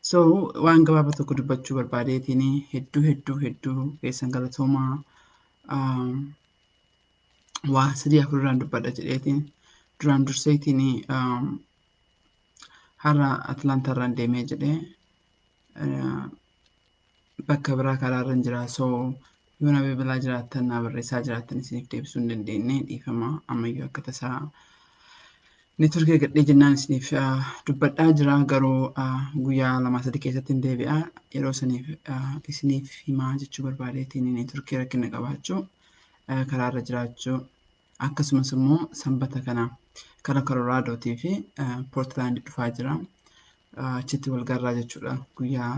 So waan gabaabaa tokko dubbachuu barbaadeetiin hedduu hedduu hedduu keessan galatoomaa waa sadii afur irraan dubbadha jedheetiin duraan durseetiin har'a Atlaantaa irraan deemee jedhee bakka biraa karaa irra jira. So yoo na bilbilaa jiraattan na barreessaa jiraattan isiniif deebisuu hin dandeenye dhiifama ammayyuu akka tasaa neetworkii argadhee jennaan isiniif dubbadhaa jira garuu guyyaa lamaa sadii keessatti hin deebi'a. Yeroo saniif isiniif himaa jechuu barbaadeetiin neetworkii rakkina qabaachuu karaa irra jiraachuu akkasumas immoo sanbata kana karaa Koloraadootii fi Poortilaandii dhufaa jira. Achitti wal garraa jechuudha guyyaa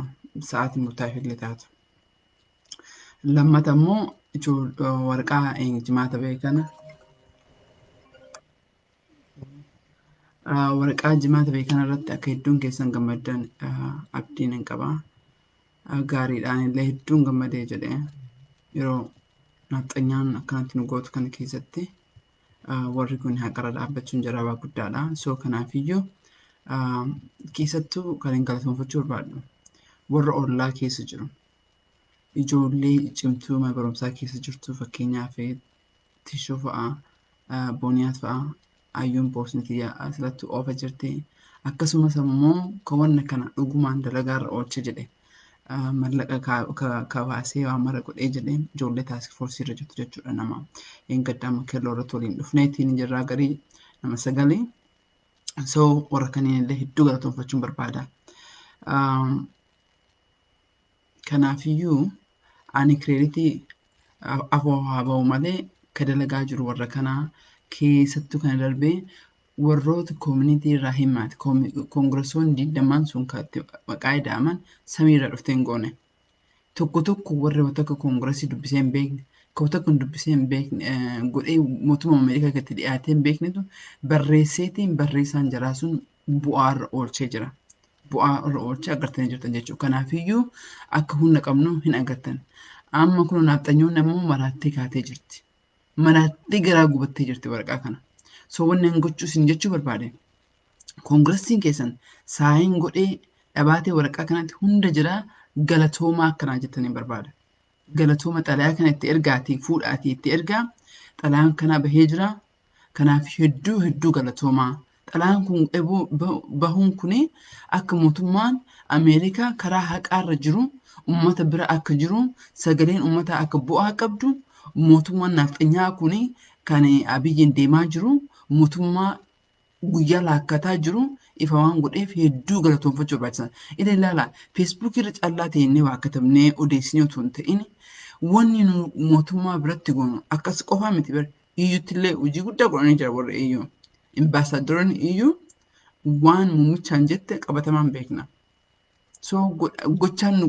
sa'aatii murtaa'eef illee taatu. Lammata immoo waraqaa jimaata ba'e kana waraqaa jimaata ba'e kana irratti akka hedduun keessan gammaddan abdiin hin qaba. Gaariidhaan illee hedduun gammadee jedhee yeroo naaxxanyaan akkanatti nu gootu kana keessatti warri kun haqarra dhaabbachuun jaraabaa guddaadha. So kanaafiyyuu keessattuu kan hin galatoonfachuu barbaadu warra ollaa keessa jiru. Ijoollee cimtuu mana barumsaa keessa jirtu fakkeenyaaf Tishoo fa'aa, Booniyaat fa'aa, Ayyuun Boosni kiyya asirratti oofa jirti. Akkasumas immoo kan wanna kana dhugumaan dalagaarra oolche jedhe mallaqa kabaasee waan mara godhee jedhe ijoollee taask foorsii irra jirtu jechuudha nama. Eeggadda amma kelloo irratti waliin dhufneetiin jirraa garii nama sagalee. So warra kanneen illee hedduu galatoonfachuun barbaada. Kanaafiyyuu ani kireeditii afoo haa ba'u malee ka dalagaa jiru warra kanaa keessattuu kana darbee warroota koomunitii irraa himaati. Koongiressonni digdamaan sun kan itti maqaa ida'aman samii irraa dhuftee hin goone. Tokko tokko warri bakka koongiressii dubbisee hin beekne, kan tokko dubbisee hin beekne godhee mootummaa Ameerikaa gadi dhiyaatee hin beeknetu barreesseetiin barreessaan jaraa sun bu'aa irra oolchee jira. Bu'aa irra oolchee agartanii jirtan jechuudha. Kanaafiyyuu akka humna qabnu hin agartan. Amma kun naaxxanyoon ammoo maraattee kaatee jirti. Maraattee garaa gubattee jirti waraqaa kana. So wanni an gochuu isin jechuu barbaade koongiressiin keessan saayin godhee dhabaatee waraqaa kanatti hunda jira galatoomaa akkanaa jettanii barbaada. Galatooma xalayaa kana itti ergaatii fuudhaatii itti ergaa xalayaan kanaa bahee jira. Kanaaf hedduu hedduu galatoomaa. Xalayaan kun bahuun kuni akka mootummaan Ameerikaa karaa haqaarra jiru uummata bira akka jiru sagaleen uummataa akka bu'aa qabdu mootummaan nafxanyaa kuni kan Abiyyiin deemaa jiru mootummaa guyyaa laakkataa jiru ifa waan godheef hedduu galatoonfachuu barbaachisan. Ila ilaala feesbuukii irra callaa ta'inne waa katabnee odeessinee otoo hin ta'in wanni nu mootummaa biratti goonu akkas qofaa miti bara iyyuutti illee hojii guddaa godhanii jira warra iyyuu. Imbaasaaddaroonni iyyuu waan muummichaan jette qabatamaan beekna. So gochaan nu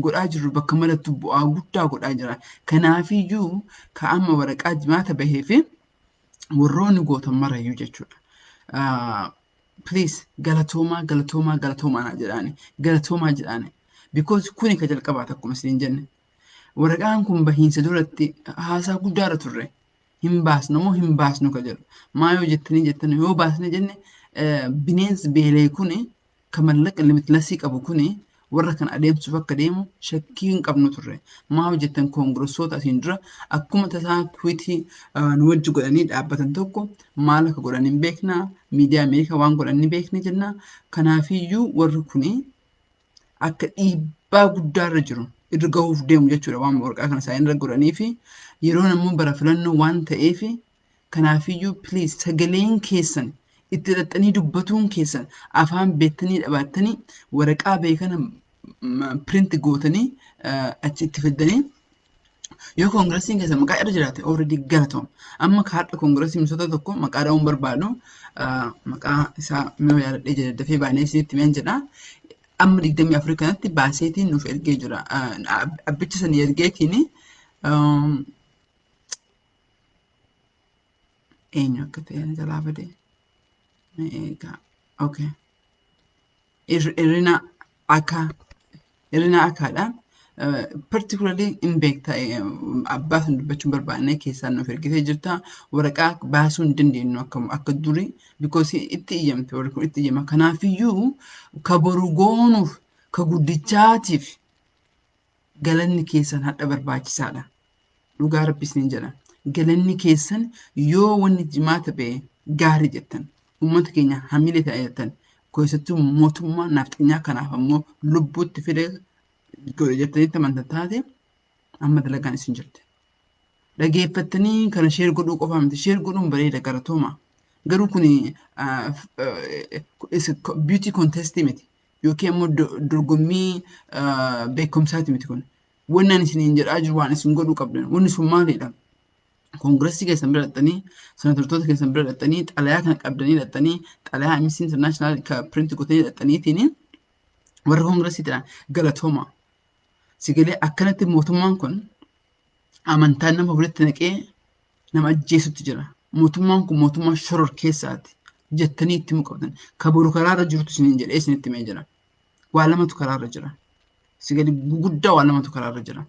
godhaa jirru bakka malattu bu'aa guddaa godhaa jira. Kanaafiyyuu ka amma waraqaa jimaata bahee fi warroonni gootan marayyuu jechuudha. Please galatoomaa galatoomaa galatoomaa naa jedhaani galatoomaa jedhaani. Because kuni ka jalqabaata akkuma isiniin jenne. Waraqaan kun bahiinsa duratti haasaa guddaarra turre. Hin baasnu moo hin baasnu ka jedhu. Maa yoo jettanii jettan yoo baasne jenne bineensi beelee kuni ka mallaqa limitlessii qabu kuni warra kan adeemsuuf akka deemu shakkii hin qabnu turre. Maa hojjettan koongiressota asiin dura akkuma tasaa twiitii nu wajji godhanii dhaabbatan tokko maal akka godhan hin beekna. Miidiyaa Ameerikaa waan godhan ni beekna jenna. Kanaafiyyuu warri kuni akka dhiibbaa guddaarra jiru irra gahuuf deemu jechuudha waan waraqaa kana isaanii irra godhanii fi yeroon ammoo bara filannoo waan ta'eef kanaafiyyuu please sagaleen keessan itti xaxxanii dubbatuun keessan afaan beektanii dhabaattanii waraqaa beekana print gootanii achi itti fiddanii yoo koongiressiin keessa maqaa irra jiraate already galatoom. Amma kaadha koongiressii misoota tokko maqaa dha'uun barbaadu maqaa isaa mee yaadadhee jedhe dafee baanee isinitti himeen jedha. Amma 24 kanatti baaseetiin nuuf ergee jira. Abbicha sanii ergeetiin eenyu akka ta'e na jalaa badee. Egaa okay. Irina akka Irina akkaadha. Particularly hin beekta abbaa sun dubbachuun barbaanne keessaan nuuf ergitee jirta. Waraqaa baasuu hin dandeenyu akka durii because itti iyyamte warri kun itti iyyama. Kanaafiyyuu ka boru goonuuf Ka guddichaatiif galanni keessan hadha barbaachisaadha. Dhugaa Rabbi isiniin jedha. Galanni keessan yoo wanni jimaata ba'e gaarii jettan, uummata keenya hamilee ta'e jettan, keessattuu mootummaa nafxanyaa kanaaf ammoo lubbuutti fide godhe jettanitti amantan taate, amma dalagaan isin jirti. Dhageeffattanii kana share godhuu qofaa miti. Share godhuun bareeda, galatooma. Garuu kun beauty contest miti yookiin ammoo dorgommii beekumsaati miti kun. Wanni ani isiniin jedhaa jiru waan isin godhuu qabdan. Wanni sun maalidha? Koongiressii keessan bira dhaqxanii, senatortoota keessan bira dhaqxanii, xalayaa kana qabdanii dhaqxanii, xalayaa Amnesty International ka print gootanii dhaqxaniitiin warra koongiressiidhaan galatooma. Sigalee akkanatti mootummaan kun amantaan nama walitti naqee nama ajjeesutti jira. Mootummaan kun mootummaa shoror keessaati jettanii itti himuu qabdan. Ka boru karaarra jirutu isiniin jedhee isinitti himee jira. Waa lamatu karaarra jira. Sigalee guguddaa waa lamatu karaarra jira.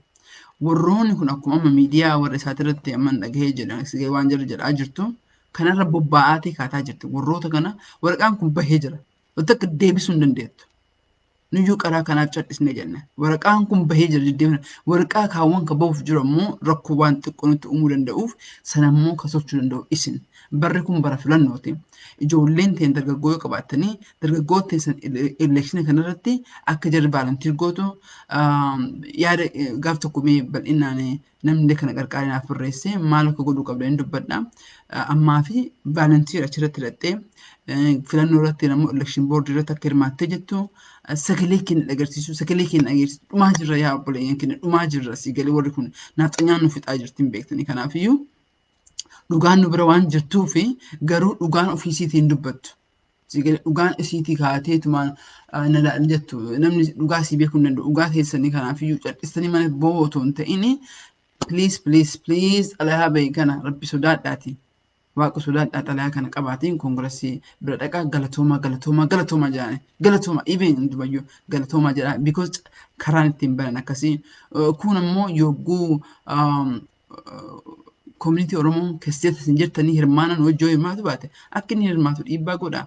Warroonni kun akkuma amma miidiyaa warra isaati irratti amma dhagahee jedhan, sigalee waan jarri jedhaa jirtu kanarra bobba'aatee kaataa jirti. Warroota kana waraqaan kun bahee jira. Wanta akka deebisuu hin dandeettu. Nuyyuu karaa kanaaf cal'isnee jenne. Waraqaan kun bahee jira deddeebina. Waraqaa kaawwan ka bahuuf jiru ammoo rakkoo waan xiqqoo nutti uumuu danda'uuf sana ammoo ka sochuu danda'u isin. Barri kun bara filannooti. Ijoolleen ta'een dargaggoo yoo qabaattanii, dargaggoota teessan election kanarratti akka jarri volunteer gootu yaada gaaf tokko mee bal'inaan namni kana qarqaaree naaf barreesse maal akka godhuu qabda hin dubbadha. Ammaa fi volunteer achirratti hidhattee filannoo irratti ammoo election board irratti akka hirmaattee jettu sagalee keenya agarsiisu, sagalee keenya agarsiisu. Dhumaa jirra yaa obboleeyyan keenya, dhumaa jirra. Sagalee warri kun naaxanyaan nu fixaa jirti hin beektanii. Kanaafiyyuu dhugaan nu bira waan jirtuu fi garuu dhugaan ofiisiitiin dubbattu. Sagalee dhugaan isiitii kaateetumaan na jettu namni dhugaa sii beekuu hin danda'u. Dhugaa keessanii kanaafiyyuu cal'istanii mana boo'u otoo hin ta'in, please, please, please, xalayaa bahe kana Rabbi sodaadhaati. Waaqa sodaadhaa, xalayaa kana qabaatiin koongiressii bira dhaqaa, galatoomaa, galatoomaa, galatoomaa jedhani. Galatoomaa even dubayyuu galatoomaa jedha, because karaan ittiin baran akkasii. Kun ammoo yogguu community Oromoo keessatti isin jirtanii hirmaanan hojii hirmaatu baate akka inni hirmaatu dhiibbaa godha.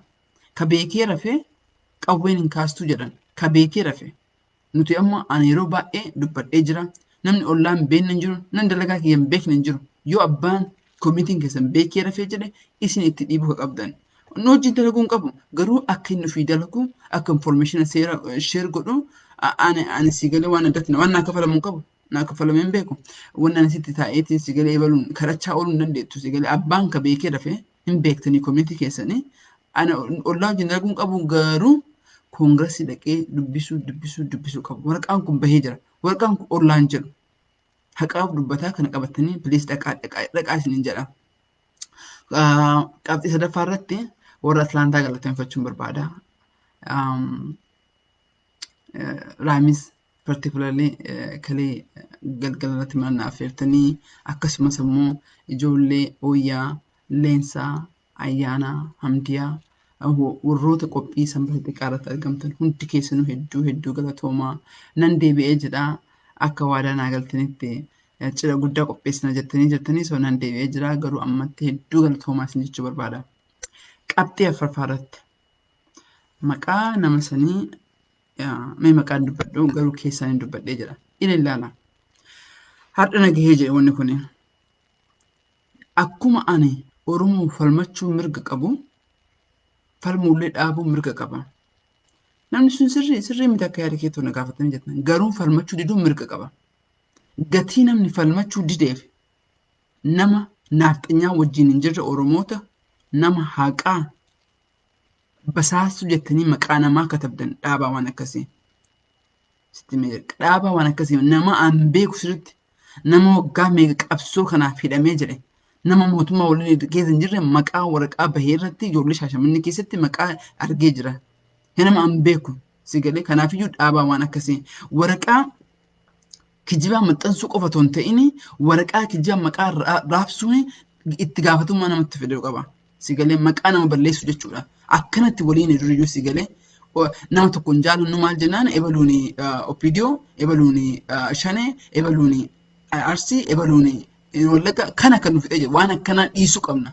Ka beekee rafee qawween hin kaastuu jedhan. Ka beekee rafe. Nuti amma ani yeroo baay'ee dubbadhee jira. Namni ollaan hin beekne hin jiru. Namni dalagaa kiyya hin beekne hin jiru. Yoo abbaan communityn keessan beekee rafee jedhe, isin itti dhiibuu ka qabdan. Nu wajjin dalaguu hin qabu. Garuu akka inni ofii dalagu, akka information seera share godhu, ani si galee waan addatti waan naa kafalamu hin qabu. Naa kafalamee hin beeku. Wanni ani sitti taa'eetiin si galee ebaluun kadhachaa ooluu hin dandeettu. Si galee abbaan ka beekee rafee hin beektanii community keessanii. Ani ollaa wajjin dalaguu hin qabu, garuu koongiressii dhaqee dubbisuu, dubbisuu, dubbisuu qabu. Waraqaan kun bahee jira. Waraqaan kun ollaan jedhu. Haqaaf dubbataa kana qabatanii please dhaqaa, dhaqaa, dhaqaa isiniin jedha. Qabxii sadaffaa irratti warra Atlaantaa galateeffachuun barbaada. Raamis particularly kalee galgala irratti mana na affeertanii, akkasumas immoo ijoollee Ooyyaa, Leensaa, Ayyaanaa, Hamdiyaa, warroota qophii Sanbata xiqqaa irratti argamtan hundi keessanuu hedduu hedduu galatoomaa. Nan deebi'ee jedha, akka waadaa naa galtanitti cidha guddaa qopheessina jettanii jirtanii, so nan deebi'ee jira, garuu ammatti hedduu galatoomaa isin jechuu barbaada. Qabxii afuraffaa irratti maqaa nama sanii mee maqaan dubbadhu, garuu keessaan hin dubbadhee jira. Ila ilaala. Har'a na gahee jedhe wanni kuni. Akkuma ani Oromoo falmachuu mirga qabu, falmuullee dhaabuu mirga qaba. Namni sun sirrii sirrii miti akka yaada keetti na gaafatanii jettan, garuu falmachuu diduun mirga qaba. Gatii namni falmachuu dideef nama naafxanyaa wajjin hin jirre, Oromoota nama haqaa basaastuu jettanii maqaa namaa katabdan, dhaabaa waan akkasii. Sitti himee jira. Dhaabaa waan akkasii. Nama an beeku sirriitti, nama waggaa meeqa qabsoo kanaaf hidhamee jedhe, nama mootummaa waliin keessa hin jirre, maqaa waraqaa bahee irratti ijoollee Shaashamannee keessatti maqaa argee jira. Nama an beeku si galee. Kanaafiyyuu dhaabaa waan akkasii. Waraqaa kijibaa maxxansuu qofa otoo hin ta'in, waraqaa kijibaa maqaa raabsuun itti gaafatamummaa namatti fiduu qaba. Si galee, maqaa nama balleessu jechuudha. Akkanatti waliin duriyyuu si galee nama tokko hin jaalannu maal jennaan, ebaluun OPDO, ebaluun Shanee, ebaluun Arsii, ebaluun Wallagga kana kan nu fixee jiru waan akkanaa dhiisuu qabna.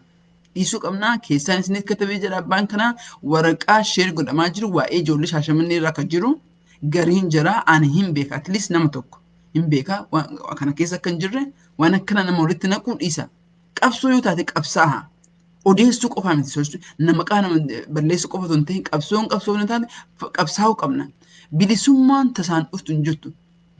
Dhiisuu qabna. Keessaan isinitti katabee jira abbaan kanaa. Waraqaa share godhamaa jiru waa'ee ijoollee Shaashamannee irraa kan jiru Gariin jira ani hin beeka, at least nama tokko hin beeka kana keessa akka hin jirre. Waan akkana nama walitti naquu dhiisa. Qabsoo yoo taate qabsaa'a. Odeessuu qofaa miti, sochii nama qaama nama balleessuu qofa osoo hin ta'in, qabsoon qabsoo yoo taate qabsaa'uu qabna. Bilisummaan tasaan dhuftu hin jirtu.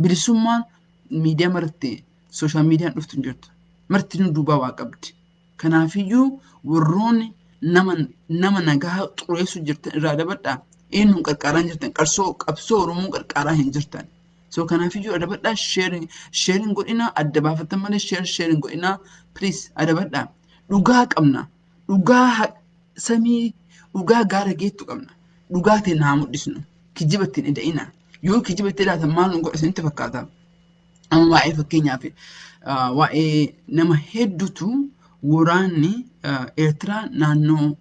Bilisummaan miidiyaa maratti, social miidiyaan dhuftu hin jirtu. Marti nu duubaa waa qabdi. Kanaafiyyuu warroonni nama nagaa xureessuu jirtan irraa dabadhaa. Eenyuun qarqaaraa hin jirtan, qabsoo Oromoo qarqaaraa hin jirtan. So kanaafiyyuu adabadhaa, sharing godhinaa, adda baafattan malee sharing godhinaa, please adabadhaa. Dhugaa qabna. Dhugaa samii, dhugaa gaara geettu qabna. Dhugaa ta'e naa mul'isnu. Kijiba ittiin ida'ina. Yoo kijiba itti ida'atan maal nu godha isinitti fakkaata? Amma waa'ee, fakkeenyaaf, waa'ee nama hedduutu waraanni Eertiraa naannoo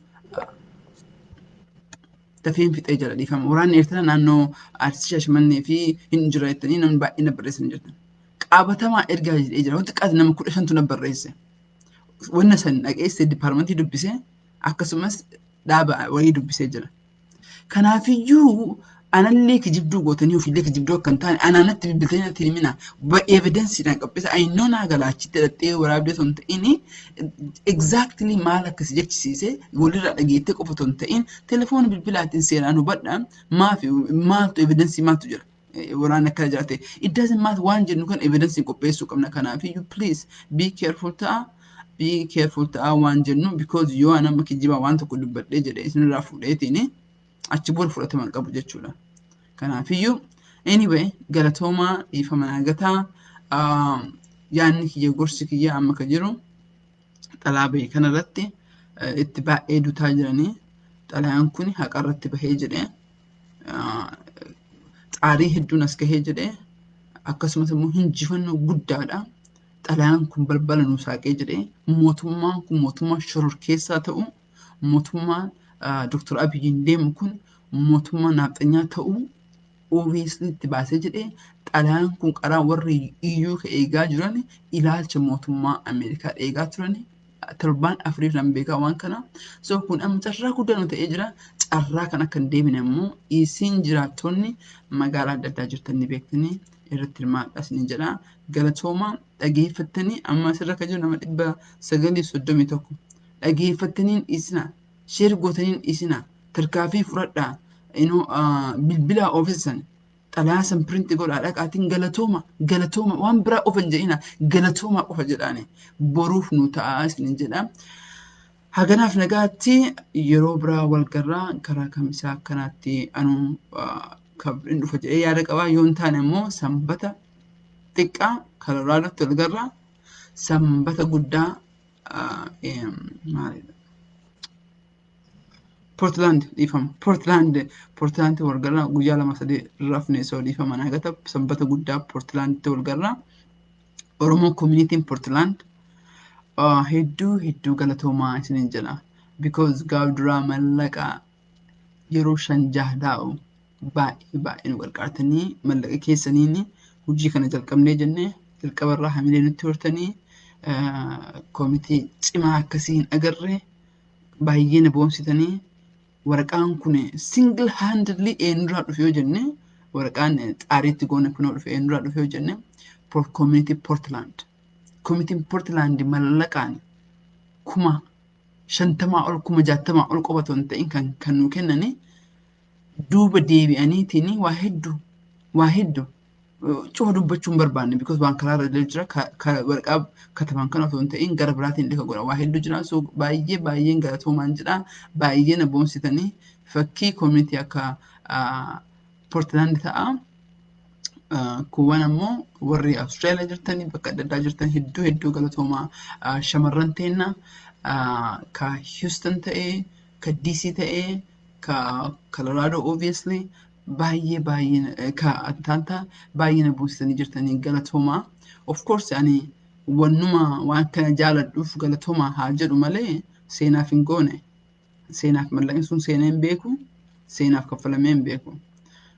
dafeen fixee jira, dhiifama. Waraanni Eertiraa naannoo Arsii, Shaashamannee fi hin jira jettanii namni baay'een na barreessan jirtan. Qaabatamaa ergaa jedhee jira. Wanti qaati nama 15tu na barreesse. Wanna san dhaqee State Departmentii dubbisee, akkasumas dhaaba wayii dubbisee jira. Kanaafiyyuu anallee kijibduu gootanii ofiillee kijibduu akka hin taane anaanatti bilbiltanii natti himina. Evidenceiidhaan qopheessa. Ayinnoo naa galaachitti hidhattee waraabdee osoo hin ta'in, exactly maal akkasi jechisiise walirraa dhageettee qofa osoo hin ta'in, telefoona bilbilaatiin seeraan hubadhaa, maafi maaltu evidence, maaltu jira. Waraanni akkana jiraate. It doesn't matter, waan jennu kan evidence qopheessuu qabna. Kanaafiyyuu please be careful ta'a. Be careful ta'a waan jennu, because yoo nama kijibaa waan tokko dubbadhee jedhe isinirraa fuudheetiin achi booda fudhatama hin qabu jechuudha. Kanaafiyyuu anyway, galatoomaa, dhiifama naagataa. Yaadni kiyya, gorsi kiyya amma ka jiru, xalaa bahe kanarratti itti baay'ee dutaa jiranii, xalayaan kun haqa irratti bahee jedhee, xaarii hedduun as gahee jedhee, akkasumas immoo injifannoo guddaadha. Xalayaan kun balbala nu saaqee jedhee, mootummaan kun mootummaa shororkeessaa ta'u, mootummaan Dr. Abiyyiin deemu kun mootummaa naafxanyaa ta'uu obviously itti baasee jedhee, xalayaan kun karaa warri iyyuu ka eegaa jiran, ilaalcha mootummaa Ameerikaa eegaa turan torbaan 4f nan beekaa waan kana. So kun amma carraa guddaa nu ta'ee jira. Carraa kan akka hin deebine immoo isin jiraattonni magaalaa adda addaa jirtan ni beektanii irratti hirmaadhaa isin jedha. Galatooma, dhageeffattanii amma asirra kan jiru nama 931, dhageeffattanii isina share gootanii isina tarkaanfii fudhadhaa. Inoo bilbilaa ofiisan xalayaa san print godhaa dhaqaatiin, galatooma, galatooma, waan biraa qofa hin jedhina, galatooma qofa jedhaani, boruuf nu ta'a isin jedha. Haganaaf nagaatti, yeroo biraa wal garraa karaa kamisaa akkanaatti anuu hin dhufa jedhee yaada qabaa. Yoo hin taane immoo sanbata xiqqaa Koloraadotti wal garraa, sanbata guddaa maalidha? Poortilaand, dhiifama. Poortilaand wal garraa, guyyaa 2 3 rafne, soo dhiifama naagata, sanbata guddaa Poortilaanditti wal garraa. Oromoo communityn Poortilaand hedduu hedduu galatoomaa isiniin jedha. Because gaaf duraa mallaqa yeroo 5 6 daa'u baay'ee baay'ee nu gargaartanii, mallaqa keessaniin hojii kana jalqabnee jennee jalqabarraa hamilee nutti hortanii, koomitii cimaa akkasii hin agarre, baay'ee na boonsitanii. Waraqaan kun single handedly eenyurraa dhufe yoo jenne, waraqaan xaariitti goone kunoo dhufe, eenyurraa dhufe yoo jenne, community Portland. Communityn Portland mallaqaan 50,000 ol, 60,000 ol qofa otoo hin ta'in kan nu kennani, duuba deebi'aniitiin waa hedduu, waa hedduu cufa dubbachuu hin barbaanne, because waan karaa irra jira, waraqaa kataban kana otoo hin ta'in gara biraatiin illee godha, waa hedduu jira. So baay'ee baay'een galatoomaan jedha, baay'ee na boonsitanii. Fakkii community akka Portland ta'a. Kuuwwan ammoo warri Austraaliyaa jirtanii, bakka adda addaa jirtan, hedduu hedduu galatoomaa. Shamarran teenna ka Houston ta'ee, ka DC ta'ee, ka Colorado obviously, baay'ee baay'ee, ka Atlanta, baay'ee na boonsitanii jirtanii, galatoomaa. Of course ani wannuma waan kana jaaladhuuf galatoomaa haa jedhu malee seenaaf hin goone. Seenaaf mallaqni sun seenee hin beeku, seenaaf kaffalamee hin beeku.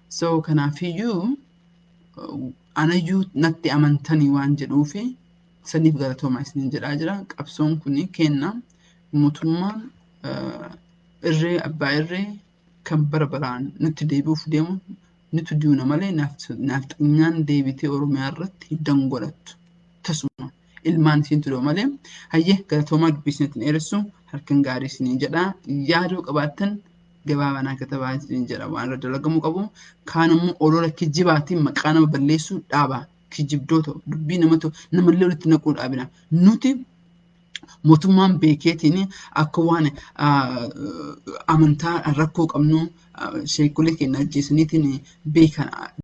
So kanaafiyyuu anayyuu natti amantanii waan jedhuufi saniif galatoomaa isiniin jedhaa jira. Qabsoon kun kenna. Mootummaan irree abbaa irree kan bara baraan nutti deebi'uuf deemu Nuti duuna malee naafxanyaan deebitee Oromiyaa irratti hiddan godhattu. Tasuma ilmaan isiin tudoo malee hayyee galatoomaa dubbii isinitti dheeressu halkan gaarii isiniin jedha. Yaadoo qabaattan gabaabanaa katabaa isiniin jedha waan irra dalagamuu qabu. Kaan immoo olola kijibaatiin maqaa nama balleessuu dhaaba. Kijibdoota dubbii namatu namallee walitti naquu dhaabina. Nuti mootummaan beekeetiin akka waan amantaa rakkoo qabnu sheekolee keenya ajjeesaniitiin beekan.